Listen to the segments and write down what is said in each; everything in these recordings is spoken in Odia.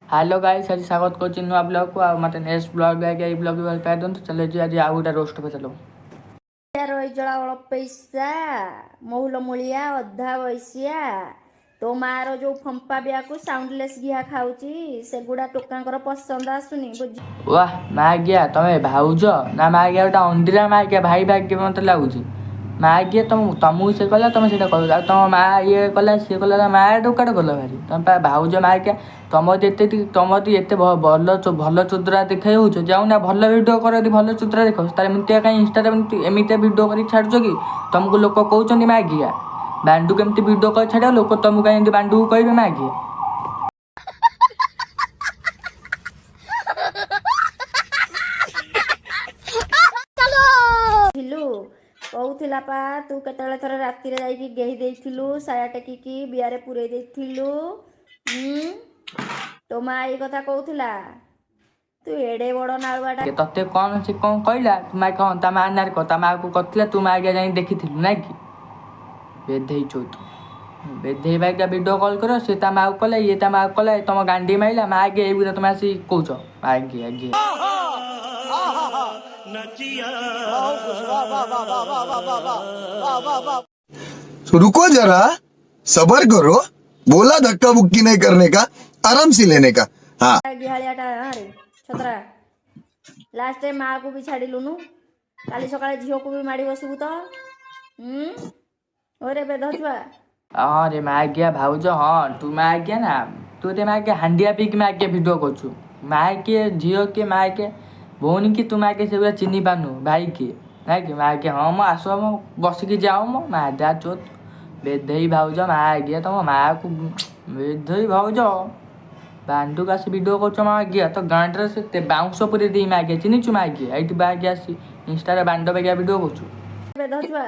ହ୍ୟାଲୋ ଗାଇସ୍, ଆଜି ସ୍ୱାଗତ କରୁଛି ନୂଆ ବ୍ଲଗ୍କୁ। ଆଉ ମୋତେ ନେକ୍ସଟ ବ୍ଲଗ୍ ଆଜ୍ଞା, ଏଇ ବ୍ଲଗ୍ ଭଲ ପାଇ ଦିଅନ୍ତୁ। ଚାଲ ଯିବା, ଆଜି ଆଉ ଗୋଟେ ରୋଷ୍ଟ ଚାଲ। ରହିଜଳା ଅଳପ ପଇସା ମହୁଲ ମୂଳିଆ ଅଧା ବଇସିଆ, ତୋ ମାର ଯୋଉ ଫମ୍ପା ବିଆକୁ ସାଉଣ୍ଡଲେସ୍ ଘିଆ ଖାଉଛି, ସେଗୁଡା ଟୋକାଙ୍କର ପସନ୍ଦ ଆସୁନି ବୁଝି। ୱାହ ମାଗିଆ, ତମେ ଭାଉଜ ନା ମାଗିଆ? ଗୋଟେ ଅଣ୍ଡିରା ମାଗିଆ ଭାଇ ଭାଗ୍ୟ ମତେ ଲାଗୁଛି। ମାଗିଆ, ତମକୁ ସେ କଲା, ତମେ ସେଇଟା କଲ। ଆଉ ତମ ମା ଇଏ କଲା, ସିଏ କଲା ନା ମା ଟୋକାଟା କଲା ଭାରି। ତମେ ପା ଭାଉଜ ମାଗିଆ। ତମ ଯେତେ ତମ ଯଦି ଏତେ ଭଲ ଭଲ ଚୁଦ୍ରା ଦେଖାଇ ହଉଛ, ଯାଉନା ଭଲ ଭିଡ଼ିଓ କର। ଯଦି ଭଲ ଚୁଦ୍ରା ଦେଖାଉଛ, ତାହେଲେ ଏମିତିଆ କାହିଁ ଇନଷ୍ଟାରେ ଏମିତି ଏମିତିଆ ଭିଡ଼ିଓ କରିକି ଛାଡ଼ୁଛ କି ତମକୁ ଲୋକ କହୁଛନ୍ତି ମାଗିଆ? ବାଣ୍ଡୁ କେମିତି ଭିଡ଼ିଓ କରି ଛାଡ଼ିବ, ଲୋକ ତମକୁ କାହିଁ ଏମିତି ବାଣ୍ଡୁକୁ କହିବେ ମାଗିଆ? ଥିଲୁ କହୁଥିଲା ପା, ତୁ କେତେବେଳେ ଥରେ ରାତିରେ ଯାଇକି ଗେହି ଦେଇଥିଲୁ, ସାୟା ଟେକିକି ବିଆରେ ପୁରେଇ ଦେଇଥିଲୁ। ଉଁ ତୋ ମା ଏଇ କଥା କହୁଥିଲା। ତୁ ଏଡେ ବଡ ନାଳୁଆଟା। ତତେ କ'ଣ ସେ କ'ଣ କହିଲା? ତୁ ମା କ'ଣ ତା ମା ନାଁରେ କହ, ତା ମାକୁ କରିଥିଲା, ତୁ ମାଗିଆ ଯାଇକି ଦେଖିଥିଲୁ ନାଇଁ କି? ବେଧେଇ ଚୋଦ ବେଧେଇ ବାଇକା ଭିଡ଼ିଓ କଲ୍ କର। ସେ ତା ମାକୁ କଲା, ଇଏ ତା ମାକୁ କଲା, ତମ ଗାଣ୍ଡି ମାଇଲା। ମାଗେ ଏଇଗୁଡ଼ା ତମେ ଆସି କହୁଛ ମାଗି ଆଗେ। तो रुको जरा, सबर करो। बोला धक्का मुक्की नहीं करने का, आराम से लेने का, हाँ। ଗିହାଳିଆଟା ରେ ଛତରା, ଲାଷ୍ଟରେ ମାକୁ ବି ଛାଡ଼ିଲୁନୁ, କାଲି ସକାଳେ ଝିଅକୁ ବି ମାଡ଼ି ବସିବୁ ତ। ହୁଁ ଓରେ ବେଧ ଛୁଆ। ହଁ ରେ ମାଗିଆ ଭାଉଜ, ହଁ ତୁ ମାଗିଆ ନା? ତୁ ରେ ମାଗିଆ ହାଣ୍ଡିଆ ପିଇକି ମାଗିଆ ଭିଡ଼ିଓ କରୁଛୁ। ମା କିଏ, ଝିଅ କିଏ, ମା କିଏ, ଭଉଣୀ କିଏ, ତୁ ମାଗିଆ ସେଗୁଡ଼ା ଚିହ୍ନି ପାରୁନୁ। ଭାଇ କିଏ ନାଇଁ କି ମାଗିଆ? ହଁ ମ, ଆସ ମ, ବସିକି ଯାଅ ମ। ମାଦା ଚୋଦ ବେଧେଇ ଭାଉଜ ମାଗିଆ, ତମ ମାକୁ ବେଧେଇ ଭାଉଜ ବାଣ୍ଡୁକୁ ଆସି ଭିଡ଼ିଓ କରୁଛ ମାଗିଆ। ତ ଗାଣ୍ଡରେ ସେ ବାଉଁଶ ପୁରେଇ ଦେଇ ମାଗିଆ, ଚିହ୍ନିଛୁ ମାଗିଆ? ଏଇଠି ବାଗିଆ ଆସି ଇନଷ୍ଟାରେ ବାଣ୍ଡ ବାଗିଆ ଭିଡ଼ିଓ କରୁଛୁ। ବେଧ ଛୁଆ।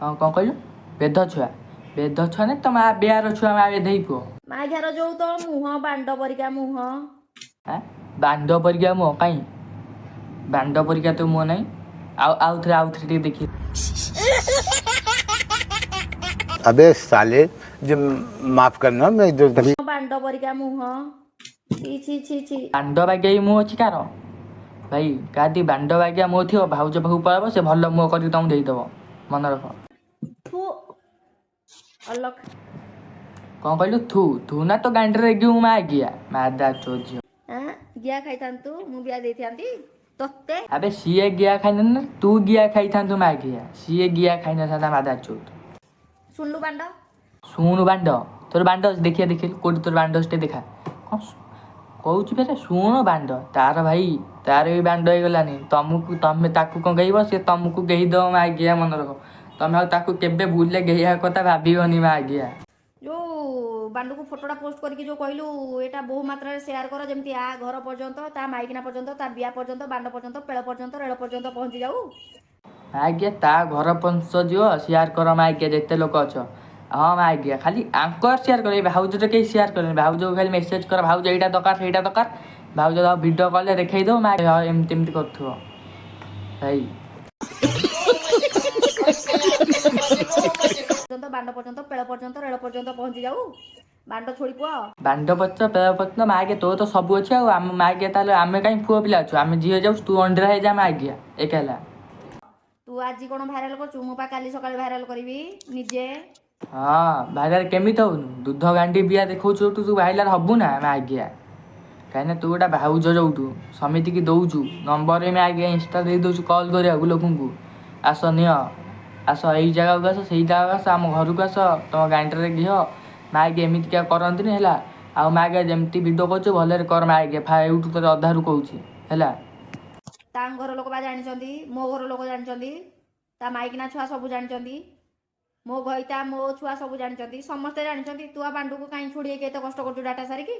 ହଁ, କ'ଣ କହିଲୁ? ବେଧ ଛୁଆ? ବେଧ ଛୁଆ ନା ତ ମା ବିଆର ଛୁଆ, ମା ବେଧେଇ ପୁଅ। ମା ଘିଆର ଯୋଉ ତୋ ମୁହଁ, ବାଣ୍ଡ ପରିକା ମୁହଁ। ଆଁ, ବାଣ୍ଡ ପରିକା ମୁହଁ କାଇଁ? ବାଣ୍ଡ ପରିକା ତ ମୁହଁ ନାହିଁ। ଆଉ ଆଉଥରେ ଆଉଥରେ ଟିକେ ଦେଖି। अबे साले, जो माफ करना, मैं जो ବାଣ୍ଡ ପରିକା ମୁହଁ, ଛି ଛି ଛି ଛି। ବାଣ୍ଡ ବାଗିଆ ମୁହଁ ଅଛି କାହାର ଭାଇ? କାହା ବାଣ୍ଡ ବାଗିଆ ମୁହଁ ଥିବ, ଭାଉଜ ପାଖକୁ ପଳେଇବ, ସେ ଭଲ ମୁହଁ କରିକି ତମକୁ ଦେଇଦେବ, ମନେ ରଖ। ଥୁ ଅଲଖ। କ'ଣ କହିଲୁ? ଥୁ ଥୁ ନା ତ ଗାଣ୍ଡିରେ ରେଗିବୁ ମାଗିଆ ମାଦା ଚୋ ଝିଅ। ଆଁ, ଗିଆ ଖାଇଥାନ୍ତୁ, ମୁଁ ବିଆ ଦେଇଥାନ୍ତି ତତେ? ଆବେ ସିଏ ଗିଆ ଖାଇଥାନ୍ତା, ତୁ ଗିଆ ଖାଇଥାନ୍ତୁ ମାଗିଆ। ସିଏ ଗିଆ ଖାଇନଥାନ୍ତା ମାଦା ଚୋଦ। ଶୁଣିଲୁ ବାଣ୍ଡ? ଶୁଣୁ ବାଣ୍ଡ, ତୋର ବାଣ୍ଡ ଅଛି? ଦେଖିଆ, ଦେଖିଲୁ କୋଉଠି ତୋର ବାଣ୍ଡ ଅଛି ଟିକେ ଦେଖା। କ'ଣ କହୁଛୁ ଫେରେ ଶୁଣ ବାଣ୍ଡ? ତାର ଭାଇ, ତାର ବି ବାଣ୍ଡ ହେଇଗଲାନି। ତମକୁ ତମେ ତାକୁ କ'ଣ ଗେହିବ, ସେ ତମକୁ ଗେହିଦବ ମାଗିଆ, ମନେ ରଖ। ତମେ ଆଉ ତାକୁ କେବେ ଭୁଲରେ ଗେହିବା କଥା ଭାବିବନି ମାଗିଆ। ଯୋଉ ବାଣ୍ଡୁକୁ ଫଟୋଟା ପୋଷ୍ଟ କରିକି ଯୋଉ କହିଲୁ ଏଇଟା ବହୁ ମାତ୍ରାରେ ସେୟାର କର, ଯେମିତି ଆ ଘର ପର୍ଯ୍ୟନ୍ତ, ତା ମାଇକିନା ପର୍ଯ୍ୟନ୍ତ, ତା ବିଆ ପର୍ଯ୍ୟନ୍ତ, ବାଣ୍ଡ ପର୍ଯ୍ୟନ୍ତ, ପେଳ ପର୍ଯ୍ୟନ୍ତ, ରେଳ ପର୍ଯ୍ୟନ୍ତ ପହଞ୍ଚି ଯାଉ। ମାଗିଆ ତା ଘର ପର୍ଯ୍ୟନ୍ତ ଯିବ, ସେୟାର କର ମାଗିଆ ଯେତେ ଲୋକ ଅଛ। ହଁ ମାଗିଆ, ଖାଲି ଆଙ୍କର ସେୟାର କର, ଏଇ ଭାଉଜଟା କେହି ସେୟାର କରେନି। ଭାଉଜକୁ ଖାଲି ମେସେଜ କର, ଭାଉଜ ଏଇଟା ଦରକାର, ସେଇଟା ଦରକାର। ଭାଉଜ ଭିଡ଼ିଓ କଲେ ଦେଖେଇ ଦେବ। ମା ଏମିତି ଏମିତି କରୁଥିବ ଭାଇ। ପର୍ଯ୍ୟନ୍ତ, ବାଣ୍ଡ ପର୍ଯ୍ୟନ୍ତ, ପେଳ ପର୍ଯ୍ୟନ୍ତ, ରେଳ ପର୍ଯ୍ୟନ୍ତ ପହଞ୍ଚି ଯାଉ, ବାଣ୍ଡ ଛୋଡ଼ି ପୁଅ। ବାଣ୍ଡ ପର୍ଯ୍ୟନ୍ତ, ପେଳ ପର୍ଯ୍ୟନ୍ତ ମାଗିଆ, ତୋର ତ ସବୁ ଅଛି। ଆଉ ଆମ ମାଗିଆ, ତାହେଲେ ଆମେ କାହିଁ ପୁଅ ପିଲା ଅଛୁ? ଆମେ ଝିଅ ଯାଉଛୁ, ତୁ ଅଣ୍ଡିରା ହେଇଯା ମାଗିଆ ଏକଲା। ତୁ ଆଜି କ'ଣ ଭାଇରାଲ କରୁଛୁ, ମୁଁ ପା କାଲି ସକାଳେ ଭାଇରାଲ କରିବି ନିଜେ। ହଁ, ଭାଇରାଲ କେମିତି ହଉନୁ? ଦୁଧ ଗାଣ୍ଡି ବିଆ ଦେଖାଉଛୁ ତୁ ଭାଇରାଲ ହବୁ ନା ମାଗିଆ? କାହିଁକିନା ତୁ ଗୋଟେ ଭାଉଜ ଯୋଉଠୁ ସମିତିକି ଦଉଛୁ ନମ୍ବର ମାଗିଆ, ଇନଷ୍ଟା ଦେଇ ଦଉଛୁ କଲ୍ କରିବାକୁ ଲୋକଙ୍କୁ, ଆସ ନିଅ, ଆସ ଏଇ ଜାଗାକୁ ଆସ, ସେଇ ଜାଗାକୁ ଆସ, ଆମ ଘରକୁ ଆସ, ତମ ଗାଣ୍ଡିରେ ଘିଅ। ମାଗିଆ ଏମିତିକା କରନ୍ତିନି ହେଲା। ଆଉ ମାଗିଆ ଯେମିତି ଭିଡ଼ିଓ କରୁଛୁ ଭଲରେ କର ମାଗିଆ। ଏଇଠୁ ତୋତେ ଅଧାରୁ କହୁଛି ହେଲା। ତାଙ୍କ ଘର ଲୋକ ବା ଜାଣିଛନ୍ତି, ମୋ ଘର ଲୋକ ଜାଣିଛନ୍ତି, ତା ମାଇକିନା ଛୁଆ ସବୁ ଜାଣିଛନ୍ତି, ମୋ ଘଇତା ମୋ ଛୁଆ ସବୁ ଜାଣିଛନ୍ତି, ସମସ୍ତେ ଜାଣିଛନ୍ତି। ତୁ ଆଉ ବାଣ୍ଡୁକୁ କାହିଁ ଛୋଡ଼ି ହେଇକି ଏତେ କଷ୍ଟ କରୁଛୁ ଡାଟା ସାରିକି?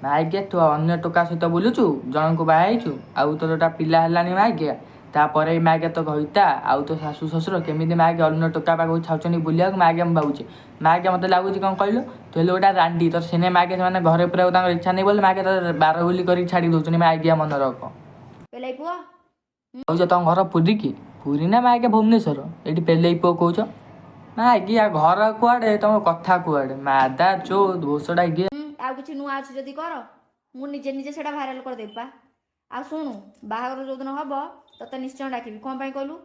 ମାଗିଆ ତୁ ଅନ୍ୟ ଟୋକା ସହିତ ବୁଲୁଛୁ, ଜଣଙ୍କୁ ବାହା ହେଇଛୁ, ଆଉ ତୋର ଗୋଟେ ପିଲା ହେଲାନି ମାଗିଆ। ତାପରେ ମାଗିଆ ତୋ ଘଇତା ଆଉ ତୋ ଶାଶୁ ଶ୍ୱଶୁର କେମିତି ମାଗିଆ ଅନ୍ୟ ଟୋକା ପାଖକୁ ଛାଉଛନ୍ତି ବୁଲିବାକୁ ମାଗିଆ? ମୁଁ ଭାବୁଛି ମାଗିଆ, ମୋତେ ଲାଗୁଛି କ'ଣ କହିଲୁ, ତୁ ହେଲୁ ଗୋଟେ ରାଣ୍ଡି। ତୋର ସେନେ ମାଗିଆ ସେମାନେ ଘରେ ପୁରା ତାଙ୍କର ଇଚ୍ଛା ନାହିଁ ବୋଲି ମାଗିଆ ତୋର ବାର ବୁଲି କରିକି ଛାଡ଼ି ଦେଉଛନ୍ତି ମାଗିଆ, ମନେ ରଖ। ପେଲେଇ ପୁଅ। କହୁଛ ତମ ଘର ପୁରୀ କି? ପୁରୀ ନା ମାଗିଆ ଭୁବନେଶ୍ୱର? ଏଇଠି ପେଲେଇ ପୁଅ କହୁଛ ମାଗିଆ। ଘର କୁଆଡ଼େ, ତମ କଥା କୁଆଡ଼େ ମାଦା ଚୋ ଭୋସଡ଼ା ଗିଆ। ଆଉ କିଛି ନୂଆ ଅଛି ଯଦି କର। ମୁଁ ନିଜେ ନିଜେ ସେଇଟା ଭାଇରାଲ କରିଦେବି ପା। ଆଉ ଶୁଣୁ, ବାହାଘର ଯୋଉଦିନ ହବ ତତେ ନିଶ୍ଚୟ ଡାକିବି। କ'ଣ ପାଇଁ କହିଲୁ?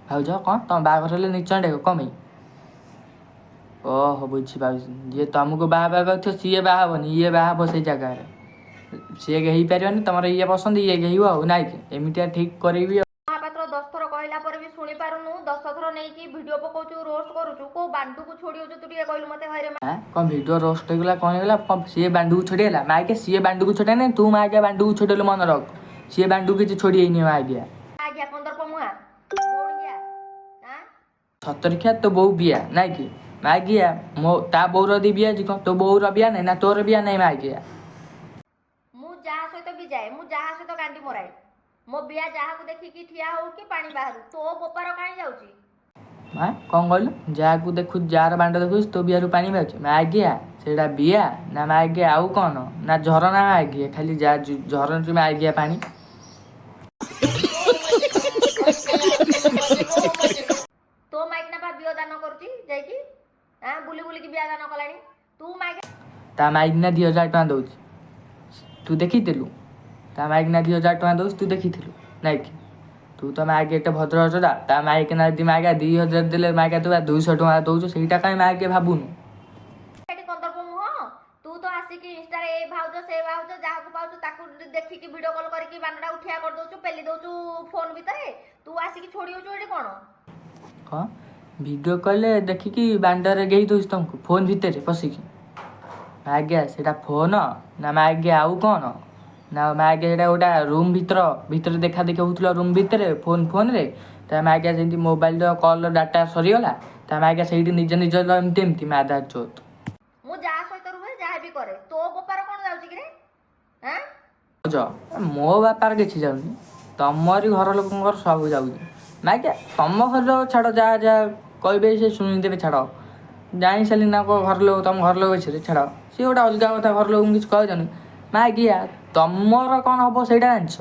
ଭାଉଜ, କ'ଣ ତମ ବାହାଘର ହେଲେ ନିଶ୍ଚୟ ଡାକିବ? କ'ଣ ପାଇଁ? ଓହୋ, ବୁଝିପାରୁଛି। ଯିଏ ତମକୁ ବାହା ହେବାକୁ ଥିବ ସିଏ ବାହା ହେବନି, ଇଏ ବାହା ହେବ ସେଇ ଜାଗାରେ। ସିଏ ହେଇପାରିବନି, ତମର ଇଏ ପସନ୍ଦ, ଇଏ ଗେହିବ ଆଉ ନାଇଁ କି? ଏମିତିଆ ଠିକ୍ କରିବି ଆଉ। ମହାପାତ୍ର 10 ଥର କହିଲା ପରେ ବି ଶୁଣି ପାରୁନୁ। 10 ଥର ନେଇକି ଭିଡିଓ ପକଉଛୁ, ରୋଷ୍ଟ କରୁଛୁ। କୋଉ ବାଣ୍ଡୁକୁ ଛୋଡି ହଉଛୁ ତୁ ଟିକେ କହିଲୁ ମତେ ହଇରେ? ଆଁ, କ'ଣ ଭିଡ଼ିଓ ରୋଷ୍ଟ ହେଇଗଲା, କ'ଣ ହେଇଗଲା? କ'ଣ ସିଏ ବାଣ୍ଡୁକୁ ଛୋଡ଼ି ହେଲା? ମାଇକେ ସିଏ ବାଣ୍ଡୁକୁ ଛୋଡ଼େ ନାହିଁ, ତୁ ମାଇକେ ବାଣ୍ଡୁକୁ ଛୋଡ଼ିଲୁ। ମନେ ରଖ, ସିଏ ବାଣ୍ଡୁକୁ କିଛି ଛୋଡ଼ି ହେଇନି ମାଗିଆ। ଆଜ୍ଞା, କନ୍ଦର୍ପ ମୁହାଁ ଭଉଣୀଆ ଆଁ। ସତରଖିଆ ତୋ ବୋଉ ବିଆ ନାଇଁ କି ମାଗିଆ? ମୋ ତା ବୋଉର ଯଦି ବିଆ ଅଛି, କ'ଣ ତୋ ବୋଉର ବିଆ ନାହିଁ ନା ତୋର ବିଆ ନାହିଁ ମାଗିଆ? ମୁଁ ଯାହା ସହିତ ବି ଯାଏ, ମୁଁ ଯାହା ସହିତ ଗାଣ୍ଡି ମରାଏ, ମୋ ବିଆ ଯାହାକୁ ଦେଖିକି ଠିଆ ହଉ କି ପାଣି ବାହାରୁ, ତୋ ବୋପାର କାହିଁ ଯାଉଛି? ଆଁ, କ'ଣ କହିଲୁ? ଯାହାକୁ ଦେଖୁ, ଯାହାର ବାଣ୍ଡ ଦେଖୁଛୁ ତୋ ବିଆରୁ ପାଣି ବାହାରୁଛି ମାଗିଆ? ସେଇଟା ବିଆ ନା ମାଗିଆ ଆଉ କ'ଣ ନା ଝରଣା ମାଗିଆ? ଖାଲି ଯା ଝରଣୁଛି ମାଗିଆ ପାଣି। ତୋ ମାଇକିନା ପା ବିଅ ଦାନ କରୁଛି ଯାଇକି। ଆଁ, ବୁଲି ବୁଲିକି ବିଆ ଦାନ କଲାଣି ତୁ ମାଇକି। ତା ମାଇକିନା 2000 ଟଙ୍କା ଦଉଛି, ତୁ ଦେଖିଥିଲୁ? ତା ମାଇକିନା 2000 ଟଙ୍କା ଦଉଛି, ତୁ ଦେଖିଥିଲୁ ନାଇଁ କି? ତୁ ତ ମାଗି ଏତେ ଭଦ୍ର ଅଛଟା, ତା ମାଇକିନା ଯଦି ମାଗା 2000 ଦେଲେ ମାଗା ତୁ ବା 200 ଟଙ୍କା ଦଉଛୁ, ସେଇଟା କାଇଁ ମାଗେ ଭାବୁନୁ? ଏଠି କନ୍ଦର୍ପ ମୁହଁ, ତୁ ତ ଆସିକି ଇନଷ୍ଟାରେ ଏ ଭାଉଜ ସେ ଭାଉଜ, ଯାହାକୁ ପାଉଛୁ ତାକୁ ଦେଖିକି ଭିଡିଓ କଲ୍ କରିକି ବାଣ୍ଡଟାକୁ ଠିଆ କରିଦଉଛୁ, ପେଲି ଦଉଛୁ ଫୋନ ଭିତରେ। ତୁ ଆସିକି ଛୋଡି ହଉଛୁ ଏଠି କ'ଣ? କ'ଣ ଭିଡ଼ିଓ କଲେ ଦେଖିକି ବାଣ୍ଡରେ ଗେହି ଦଉଛି ତମକୁ ଫୋନ୍ ଭିତରେ ପଶିକି? ଆଜ୍ଞା, ସେଇଟା ଫୋନ୍ ନା ମାଗିଆ ଆଉ କ'ଣ ନା ମାଗିଆ? ସେଇଟା ଗୋଟେ ରୁମ୍ ଭିତର ଭିତରେ ଦେଖା ଦେଖି ହେଉଥିଲା ରୁମ୍ ଭିତରେ ଫୋନ୍ରେ। ତା ମାଗିଆ ଯେମିତି ମୋବାଇଲର କଲ୍ର ଡାଟା ସରିଗଲା, ତା ମାଗିଆ ସେଇଠି ନିଜ ନିଜର ଏମିତି ଏମିତି ମାଦା ଚୋତ। ମୁଁ ଯାହା ସହିତ ରୁହେ, ଯାହା ବି କରେ, ତୋ ବୋପାର କ'ଣ ଯାଉଛି କିରେ? ଆଁ? ବୁଝ, ମୋ ବାପାର କିଛି ଯାଉନି, ତମରି ଘର ଲୋକଙ୍କର ସବୁ ଯାଉଛି ମାଗିଆ। ତମ ଘର ଛାଡ଼, ଯାହା ଯାହା କହିବେ ସେ ଶୁଣିଦେବେ, ଛାଡ଼। ଜାଣି ସାରିଲି ନା ଘର ଲୋକ, ତମ ଘର ଲୋକ ବିଷୟରେ ଛାଡ଼, ସିଏ ଗୋଟେ ଅଲଗା କଥା। ଘର ଲୋକଙ୍କୁ କିଛି କହିଯାଉନି ମାଗିଆ। ତମର କ'ଣ ହବ ସେଇଟା ଜାଣିଛ?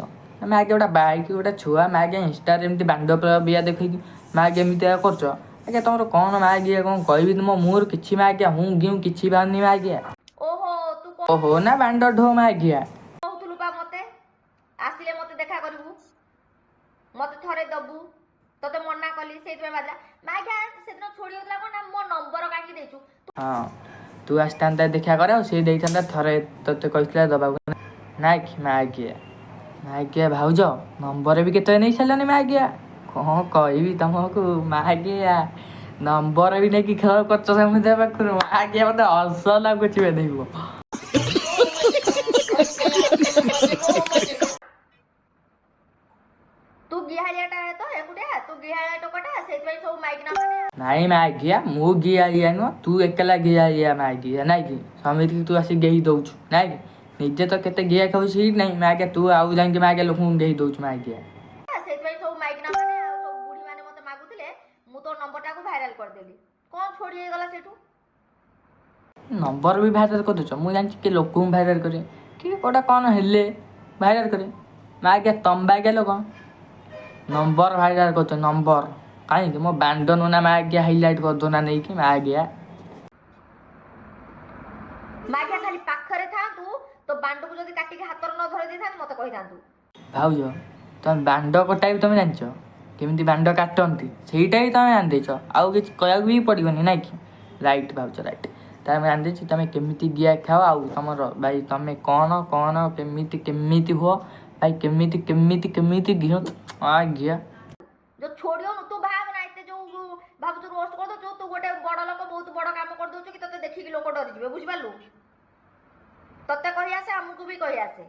ମାଗିଆ, ଗୋଟେ ବାଇକ୍ ଗୋଟେ ଛୁଆ ମାଗିଆ, ଇନଷ୍ଟାରେ ଏମିତି ବାଣ୍ଡ ବିଆ ଦେଖେଇକି ମାଗିଆ ଏମିତିଆ କରୁଛ। ଆଜ୍ଞା, ତମର କ'ଣ ମାଗିଆ, କ'ଣ କହିବି? ତୁମ ମୁହଁରୁ କିଛି ମାଗିଆ ହୁଁ ଘିଉଁ କିଛି ବାହାରୁନି ମାଗିଆ। ଓହୋ, ତୁ ଓହୋ ନା ବାଣ୍ଡ ଢୋ ମାଗିଆ। କହୁଥିଲୁ ପା ମତେ, ଆସିଲେ ମତେ ଦେଖା କରିବୁ, ମତେ ଥରେ ଦବୁ। ତତେ ମନା କଲି, ସେଇଥିପାଇଁ ବାଜିଲା ମାଗିଆ। ସେଦିନ ଛୋଡି ହଉଥିଲା କ'ଣ ନା ମୋ ନମ୍ବର କାହିଁକି ଦେଇଛୁ? ହଁ, ତୁ ଆସିଥାନ୍ତା ଦେଖା କର, ଆଉ ସିଏ ଦେଇଥାନ୍ତା ଥରେ, ତତେ କହିଥିଲା ଦବାକୁ ନାଇଁ କି ମାଗିଆ? ମାଗିଆ ଭାଉଜ ନମ୍ବର ବି କେତେ ନେଇ ସାରିଲନି ମାଗିଆ। କ'ଣ କହିବି ତମକୁ ମାଗିଆ? ନମ୍ବର ବି ନେଇକି ଖେଳ କରୁଛ ସମୁଦ୍ର ପାଖରୁ ମାଗିଆ। ମତେ ହସ ଲାଗୁଛି ବେଧେଇବ। ତୁ ଗିହାଳିଆଟା ତ, ଏକୁଟିଆ ତୁ ଗିହାଳିଆ ଟୋକାଟା, ସେଇଥିପାଇଁ ସବୁ ମାଇକିନା ମାନେ ନାଇଁ ମାଗିଆ, ମୁଁ ଗିହାଳିଆ ନୁହଁ, ତୁ ଏକଲା ଗିହାଳିଆ ମାଗିଆ ନାଇଁ କି? ସମିତିକି ତୁ ଆସି ଗେହି ଦଉଛୁ ନାଇଁ କି? ନିଜେ ତ କେତେ ଗିହା ଖାଉଛି ନାଇଁ ମାଗିଆ, ତୁ ଆଉ ଯାଇକି ମାଗିଆ ଲୋକଙ୍କୁ ଗେହି ଦଉଛୁ ମାଗିଆ। ସେଇଥିପାଇଁ ସବୁ ମାଇକିନା ମାନେ ଆଉ ସବୁ ବୁଢୀ ମାନେ ମତେ ମାଗୁଥିଲେ, ମୁଁ ତୋ ନମ୍ବରଟାକୁ ଭାଇରାଲ କରିଦେଲି। କ'ଣ ଛୋଡି ହେଇଗଲା ସେଇଠୁ? ନମ୍ବର ବି ଭାଇରାଲ କରିଦେଉଛ। ମୁଁ ଜାଣିଛି କି ଲୋକଙ୍କୁ ଭାଇରାଲ କରେ କି ଗୋଟେ କ'ଣ ହେଲେ ଭାଇରାଲ କରେ ମାଗିଆ। ତମ ବାଗିଆ ଲୋକ ନମ୍ବର ଭାଇରାଲ କରୁଛ। ନମ୍ବର କାହିଁକି ମୋ ବାଣ୍ଡ ନୁନା ମାଗିଆ ହାଇଲାଇଟ୍ କରିଦଉନା ନେଇକି ମାଗିଆ। ମାଗିଆ, ଖାଲି ପାଖରେ ଥାନ୍ତୁ, ତୋ ବାଣ୍ଡକୁ ଯଦି କାଟିକି ହାତରେ ନ ଧରେଇ ଦେଇଥାନ୍ତୁ, ମତେ କହିଥାନ୍ତୁ। ଭାଉଜ, ତମେ ବାଣ୍ଡ କଟା ବି ତମେ ଜାଣିଛ, କେମିତି ବାଣ୍ଡ କାଟନ୍ତି ସେଇଟା ବି ତମେ ଜାଣିଦେଇଛ, ଆଉ କିଛି କହିବାକୁ ବି ପଡ଼ିବନି ନାଇଁ କି? ରାଇଟ୍ ଭାଉଜ, ରାଇଟ୍। ତମେ ଜାଣିଦେଇଛ ତମେ କେମିତି ଗିଆ ଖାଅ, ଆଉ ତମର ଭାଇ ତମେ କ'ଣ କ'ଣ କେମିତି କେମିତି ହୁଅ ଭାଇ, କେମିତି କେମିତି କେମିତି ଘିଅ ଆ ଘିଅ। ଯୋଉ ଛୋଡି ହଉନୁ ତୁ ଭାବ ନା, ଏତେ ଯୋଉ ଭାବୁଛୁ ରୋଷ୍ଟ କରିଦଉଛୁ, ତୁ ଗୋଟେ ବଡ ଲୋକ, ବହୁତ ବଡ କାମ କରିଦଉଛୁ କି ତତେ ଦେଖିକି ଲୋକ ଡରିଯିବେ, ବୁଝିପାରିଲୁ? ତତେ କହି ଆସେ, ଆମକୁ ବି କହି ଆସେ।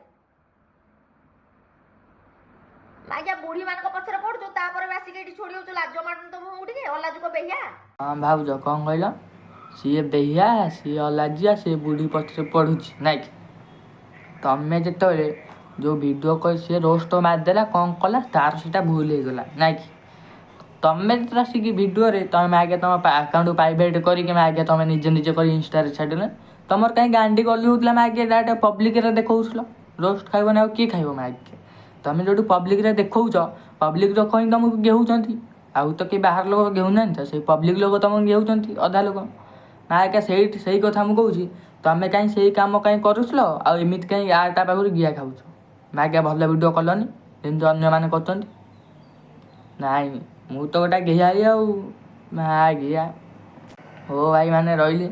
ଆଜ୍ଞା, ବୁଢୀ ମାନଙ୍କ ପଛରେ ପଡୁଛୁ, ତାପରେ ବି ଆସିକି ଏଠି ଛୋଡି ହଉଛୁ। ଲାଜ ମାଡୁନି ତ ମୁହଁକୁ ଟିକେ? ଅଲାଜୁକ ବେହିଆ। ହଁ ଭାଉଜ, କ'ଣ କହିଲ? ସିଏ ବେହିଆ, ସିଏ ଅଲାଜିଆ, ସିଏ ବୁଢ଼ୀ ପଛରେ ପଢ଼ୁଛି ନାଇଁ କି? ତମେ ଯେତେବେଳେ ଯେଉଁ ଭିଡ଼ିଓ କରି ସିଏ ରୋଷ୍ଟ ମାରିଦେଲା, କ'ଣ କଲା, ତାର ସେଇଟା ଭୁଲ ହେଇଗଲା ନାଇଁ କି? ତମେ ଯେତେବେଳେ ଆସିକି ଭିଡ଼ିଓରେ ତମେ ଆଗେ ତମ ଆକାଉଣ୍ଟ ପ୍ରାଇଭେଟ୍ କରିକି ଆଗେ ତମେ ନିଜେ ନିଜେ କରି ଇନଷ୍ଟାରେ ଛାଡ଼ିଲ, ତମର କାହିଁ ଗାଣ୍ଡି ଗଲି ହେଉଥିଲା ମାଗିଆ? ଡାଇରେକ୍ଟ ପବ୍ଲିକରେ ଦେଖାଉଥିଲ। ରୋଷ୍ଟ ଖାଇବନି ଆଉ କିଏ ଖାଇବ ମାଗିଆ? ତମେ ଯେଉଁଠି ପବ୍ଲିକରେ ଦେଖାଉଛ, ପବ୍ଲିକ ଲୋକ ହିଁ ତମକୁ ଗେହୁଛନ୍ତି, ଆଉ ତ କେହି ବାହାର ଲୋକ ଗେହୁନାହାନ୍ତି ତ। ସେଇ ପବ୍ଲିକ ଲୋକ ତମକୁ ଗେହୁଛନ୍ତି ଅଧା ଲୋକ ମାଗିଆ। ସେଇଠି ସେଇ କଥା ମୁଁ କହୁଛି। ତମେ କାହିଁ ସେଇ କାମ କାହିଁ କରୁଥିଲ, ଆଉ ଏମିତି କାହିଁ ଆ ତା ପାଖରୁ ଗିଆ ଖାଉଛ? ମାଗିଆ ଭଲ ଭିଡ଼ିଓ କଲନି ଯେମିତି ଅନ୍ୟମାନେ କରୁଛନ୍ତି। ନାଇଁ, ମୁଁ ତ ଗୋଟେ ଗିହାଳି ଆଉ ମାଗିଆ। ହଉ ଭାଇ ମାନେ, ରହିଲି।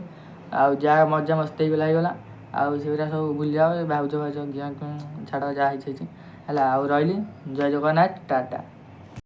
ଆଉ ଯାହା ମଜା ମସ୍ତି ହେଇଗଲା ହେଇଗଲା, ଆଉ ସେଗୁଡ଼ା ସବୁ ଭୁଲିଯାଅ। ଭାଉଜ ଭାଉଜ ଘିଅ ଛାଡ଼, ଯାହା ହେଇଛି ହେଇଛି, ହେଲା। ଆଉ ରହିଲି, ଜୟ ଜଗନ୍ନାଥ, ଟାଟା।